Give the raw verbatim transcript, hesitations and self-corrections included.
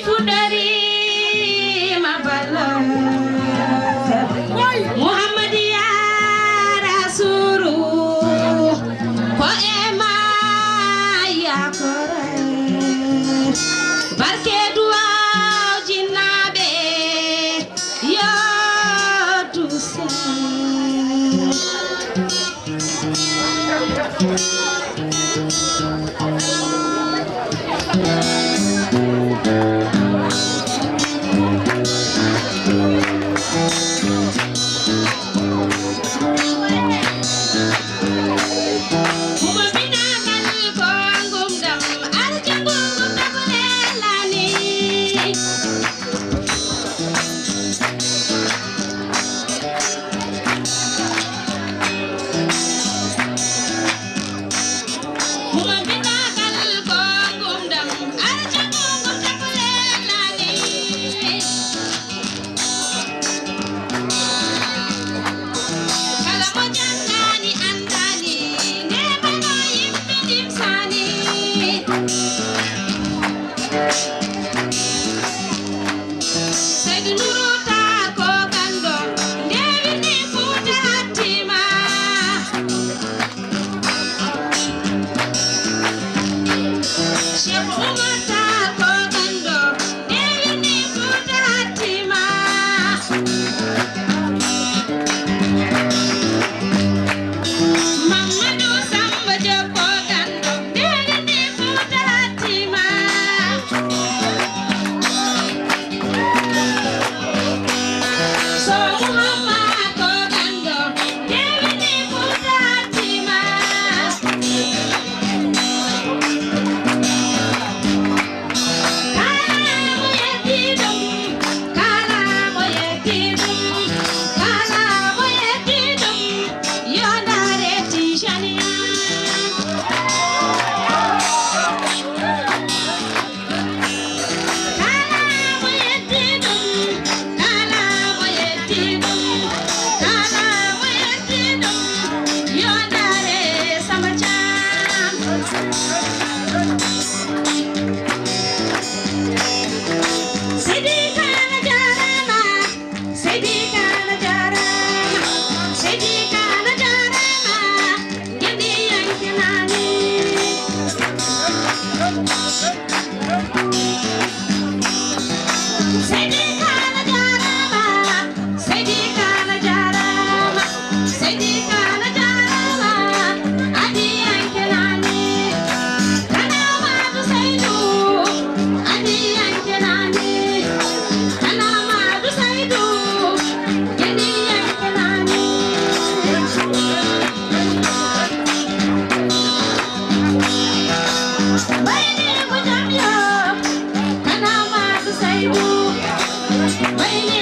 Fuɗɗoriima balla Muhammad yaa Rasuulu, ko e maa yaakore. Barke duwaaw jinnaaɓe yo duusa. Kala mo janngaani anndaani, neema no yimɓe ɗimsaani. Seydi Nuuru Taal ko ganndo, nde wirni Fuuta hattiima. Cheikh Oumar Tall ko ganndo, nde wirni Fuuta hattiima. Mamadou Samba Diop ko ganndo, nde wirni Fuuta hattiima. So Muhammad ko ganndo, nde wirni Fuuta hattiima. Kala mo yetti ɗum, kala mo yetti ɗum, kala mo yetti ɗum, yo ndaare Tijaniya. Kala mo yetti ɗum, kala mo yetti ɗum, kala mo yetti ɗum, yo ndaare Samba Thiam. Seydi Tall a jaaraama, Seydi Tall a jaaraama, Seydi Tall a jaaraama, Ngendiyanke nani. Seydi Tall a jaaraama, Seydi Tall a jaaraama, Seydi Tall a jaaraama, adiyanke nani. Kana Mamadou Seydou, adiyanke nani. Kana Mamadou Seydou, adiyanke nani. Bayni ko jam yo, kana Mamadou Seydou. Bayni